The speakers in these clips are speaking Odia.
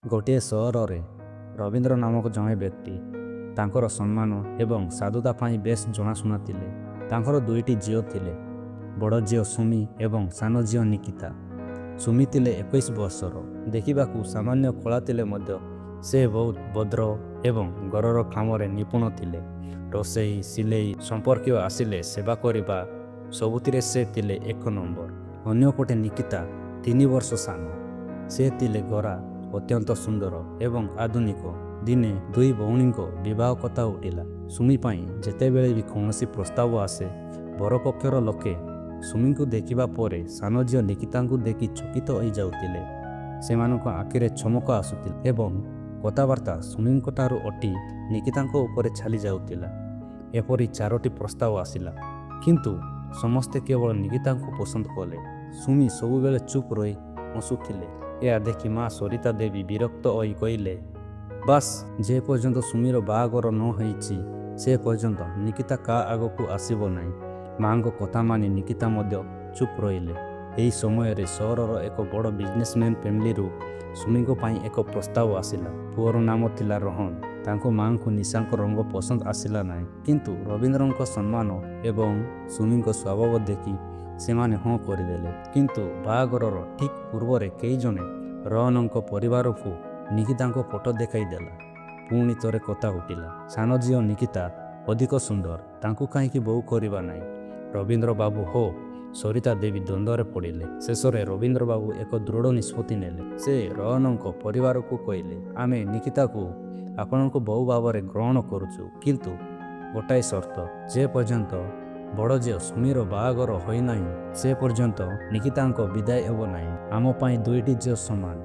ଗୋଟିଏ ସହରରେ ରବୀନ୍ଦ୍ର ନାମକ ଜଣେ ବ୍ୟକ୍ତି ତାଙ୍କର ସମ୍ମାନ ଏବଂ ସାଧୁତା ପାଇଁ ବେଶ୍ ଜଣାଶୁଣା ଥିଲେ। ତାଙ୍କର ଦୁଇଟି ଝିଅ ଥିଲେ, ବଡ଼ ଝିଅ ସୁମି ଏବଂ ସାନ ଝିଅ ନିକିତା। ସୁମି ଥିଲେ 21 ବର୍ଷର। ଦେଖିବାକୁ ସାମାନ୍ୟ କଳା ଥିଲେ ମଧ୍ୟ ସେ ବହୁତ ଭଦ୍ର ଏବଂ ଘରର କାମରେ ନିପୁଣ ଥିଲେ। ରୋଷେଇ, ସିଲେଇ, ସମ୍ପର୍କୀୟ ଆସିଲେ ସେବା କରିବା ସବୁଥିରେ ସେ ଥିଲେ ଏକ ନମ୍ବର। ଅନ୍ୟପଟେ ନିକିତା 3 ବର୍ଷ ସାନ। ସେ ଥିଲେ ଗୋରା, ଅତ୍ୟନ୍ତ ସୁନ୍ଦର ଏବଂ ଆଧୁନିକ। ଦିନେ ଦୁଇ ଭଉଣୀଙ୍କ ବିବାହ କଥା ଉଠିଲା। ସୁମି ପାଇଁ ଯେତେବେଳେ ବି କୌଣସି ପ୍ରସ୍ତାବ ଆସେ, ବରପକ୍ଷର ଲୋକେ ସୁମିଙ୍କୁ ଦେଖିବା ପରେ ସାନ ଝିଅ ନିକିତାଙ୍କୁ ଦେଖି ଚକିତ ହୋଇଯାଉଥିଲେ। ସେମାନଙ୍କ ଆଖିରେ ଚମକ ଆସୁଥିଲା ଏବଂ କଥାବାର୍ତ୍ତା ସୁମିଙ୍କଠାରୁ ହଟି ନିକିତାଙ୍କ ଉପରେ ଚାଲିଯାଉଥିଲା। ଏପରି ଚାରୋଟି ପ୍ରସ୍ତାବ ଆସିଲା, କିନ୍ତୁ ସମସ୍ତେ କେବଳ ନିକିତାଙ୍କୁ ପସନ୍ଦ କଲେ। ସୁମି ସବୁବେଳେ ଚୁପ୍ ରହି ହସୁଥିଲେ। ଏହା ଦେଖି ମା ସରିତା ଦେବୀ ବିରକ୍ତ ହୋଇ କହିଲେ, ବାସ୍, ଯେ ପର୍ଯ୍ୟନ୍ତ ସୁମିର ବାହାଘର ନ ହୋଇଛି, ସେ ପର୍ଯ୍ୟନ୍ତ ନିକିତା କାହା ଆଗକୁ ଆସିବ ନାହିଁ। ମା'ଙ୍କ କଥା ମାନି ନିକିତା ମଧ୍ୟ ଚୁପ୍ ରହିଲେ। ଏହି ସମୟରେ ସହରର ଏକ ବଡ଼ ବିଜନେସମ୍ୟାନ୍ ଫ୍ୟାମିଲିରୁ ସୁମିଙ୍କ ପାଇଁ ଏକ ପ୍ରସ୍ତାବ ଆସିଲା। ପୁଅର ନାମ ଥିଲା ରୋହନ। ତାଙ୍କ ମା'ଙ୍କୁ ନିଶାଙ୍କ ରଙ୍ଗ ପସନ୍ଦ ଆସିଲା ନାହିଁ, କିନ୍ତୁ ରବୀନ୍ଦ୍ରଙ୍କ ସମ୍ମାନ ଏବଂ ସୁମିଙ୍କ ସ୍ୱଭାବ ଦେଖି ସେମାନେ ହଁ କରିଦେଲେ। କିନ୍ତୁ ବାହାଘରର ଠିକ୍ ପୂର୍ବରେ କେହି ଜଣେ ରୋହନଙ୍କ ପରିବାରକୁ ନିକିତାଙ୍କ ଫଟୋ ଦେଖାଇ ଦେଲା। ପୁଣି ଥରେ କଥା ଉଠିଲା, ସାନ ଝିଅ ନିକିତା ଅଧିକ ସୁନ୍ଦର, ତାଙ୍କୁ କାହିଁକି ବୋହୂ କରିବା ନାହିଁ? ରବୀନ୍ଦ୍ର ବାବୁ ଓ ସରିତା ଦେବୀ ଦ୍ୱନ୍ଦ୍ୱରେ ପଡ଼ିଲେ। ଶେଷରେ ରବୀନ୍ଦ୍ର ବାବୁ ଏକ ଦୃଢ଼ ନିଷ୍ପତ୍ତି ନେଲେ। ସେ ରୋହନଙ୍କ ପରିବାରକୁ କହିଲେ, ଆମେ ନିକିତାକୁ ଆପଣଙ୍କ ବୋହୂ ଭାବରେ ଗ୍ରହଣ କରୁଛୁ, କିନ୍ତୁ ଗୋଟାଏ ସର୍ତ୍ତ। ଯେ ପର୍ଯ୍ୟନ୍ତ ବଡ଼ ଝିଅ ସୁମିର ବାହାଘର ହୋଇନାହିଁ, ସେ ପର୍ଯ୍ୟନ୍ତ ନିକିତାଙ୍କ ବିଦାୟ ହେବ ନାହିଁ। ଆମ ପାଇଁ ଦୁଇଟି ଝିଅ ସମାନ।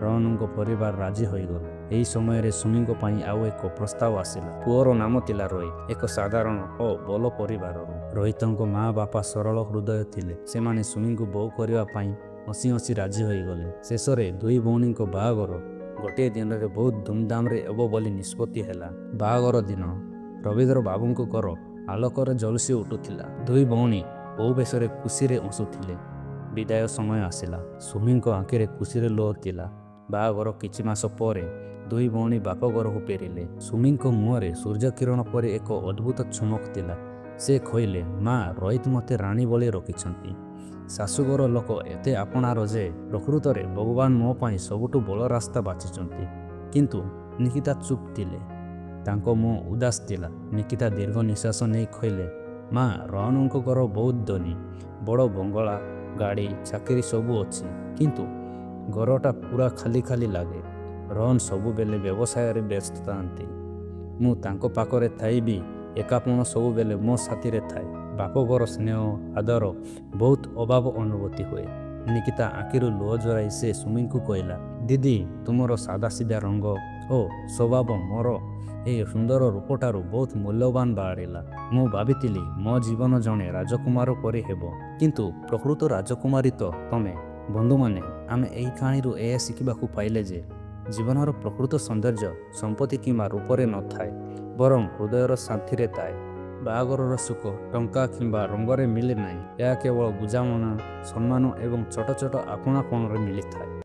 ରୋହନଙ୍କ ପରିବାର ରାଜି ହୋଇଗଲେ। ଏହି ସମୟରେ ସୁମିଙ୍କ ପାଇଁ ଆଉ ଏକ ପ୍ରସ୍ତାବ ଆସିଲା। ପୁଅର ନାମ ଥିଲା ରୋହିତ, ଏକ ସାଧାରଣ ଓ ଭଲ ପରିବାରରୁ। ରୋହିତଙ୍କ ମା ବାପା ସରଳ ହୃଦୟ ଥିଲେ। ସେମାନେ ସୁମିଙ୍କୁ ବୋହୂ କରିବା ପାଇଁ ହସି ହସି ରାଜି ହୋଇଗଲେ। ଶେଷରେ ଦୁଇ ଭଉଣୀଙ୍କ ବାହାଘର ଗୋଟିଏ ଦିନରେ ବହୁତ ଧୁମଧାମରେ ହେବ ବୋଲି ନିଷ୍ପତ୍ତି ହେଲା। ବାହାଘର ଦିନ ରବୀନ୍ଦ୍ର ବାବୁଙ୍କ ଘର ଆଲୋକରେ ଝଲସି ଉଠୁଥିଲା। ଦୁଇ ଭଉଣୀ ବୋହୂ ବେଶରେ ଖୁସିରେ ହସୁଥିଲେ। ବିଦାୟ ସମୟ ଆସିଲା। ସୁମିଙ୍କ ଆଖିରେ ଖୁସିର ଲୁହ ଥିଲା। ବାହାଘର କିଛି ମାସ ପରେ ଦୁଇ ଭଉଣୀ ବାପ ଘରକୁ ଫେରିଲେ। ସୁମିଙ୍କ ମୁହଁରେ ସୂର୍ଯ୍ୟକିରଣ ପରି ଏକ ଅଦ୍ଭୁତ ଚମକ ଥିଲା। ସେ କହିଲେ, ମା, ରୋହିତ ମୋତେ ରାଣୀ ଭଳି ରଖିଛନ୍ତି। ଶାଶୁଘର ଲୋକ ଏତେ ଆପଣାର ଯେ ପ୍ରକୃତରେ ଭଗବାନ ମୋ ପାଇଁ ସବୁଠୁ ଭଲ ରାସ୍ତା ବାଛିଛନ୍ତି। କିନ୍ତୁ ନିକିତା ଚୁପ୍ ଥିଲେ। ତାଙ୍କ ମୁହଁ ଉଦାସ ଥିଲା। ନିକିତା ଦୀର୍ଘ ନିଶ୍ୱାସ ନେଇ କହିଲେ, ମା, ରୋହନଙ୍କ ଘର ବହୁତ ଧନୀ। ବଡ଼ ବଙ୍ଗଳା, ଗାଡ଼ି, ଚାକିରି ସବୁ ଅଛି। କିନ୍ତୁ ଘରଟା ପୂରା ଖାଲି ଖାଲି ଲାଗେ। ରୋହନ ସବୁବେଳେ ବ୍ୟବସାୟରେ ବ୍ୟସ୍ତ ଥାଆନ୍ତି। ମୁଁ ତାଙ୍କ ପାଖରେ ଥାଇ ବି ଏକାପଣ ସବୁବେଳେ ମୋ ସାଥିରେ ଥାଏ। ବାପଘର ସ୍ନେହ, ଆଦର ବହୁତ ଅଭାବ ଅନୁଭୂତି ହୁଏ। ନିକିତା ଆଖିରୁ ଲୁହ ଝରାଇ ସେ ସୁମିଙ୍କୁ କହିଲା, ଦିଦି, ତୁମର ସାଦାସିଧା ରଙ୍ଗ ଓ ସ୍ୱଭାବ ମୋର ଏହି ସୁନ୍ଦର ରୂପଠାରୁ ବହୁତ ମୂଲ୍ୟବାନ ବାହାରିଲା। ମୁଁ ଭାବିଥିଲି ମୋ ଜୀବନ ଜଣେ ରାଜକୁମାର ପରି ହେବ, କିନ୍ତୁ ପ୍ରକୃତ ରାଜକୁମାରୀ ତ ତମେ। ବନ୍ଧୁମାନେ, ଆମେ ଏହି କାହାଣୀରୁ ଏହା ଶିଖିବାକୁ ପାଇଲେ ଯେ ଜୀବନର ପ୍ରକୃତ ସୌନ୍ଦର୍ଯ୍ୟ ସମ୍ପତ୍ତି କିମ୍ବା ରୂପରେ ନଥାଏ, ବରଂ ହୃଦୟର ଶାନ୍ତିରେ ଥାଏ। ବାହାଘରର ସୁଖ ଟଙ୍କା କିମ୍ବା ରଙ୍ଗରେ ମିଳେ ନାହିଁ। ଏହା କେବଳ ବୁଝାମଣା, ସମ୍ମାନ ଏବଂ ଛୋଟ ଛୋଟ ଆପଣାପଣରେ ମିଳିଥାଏ।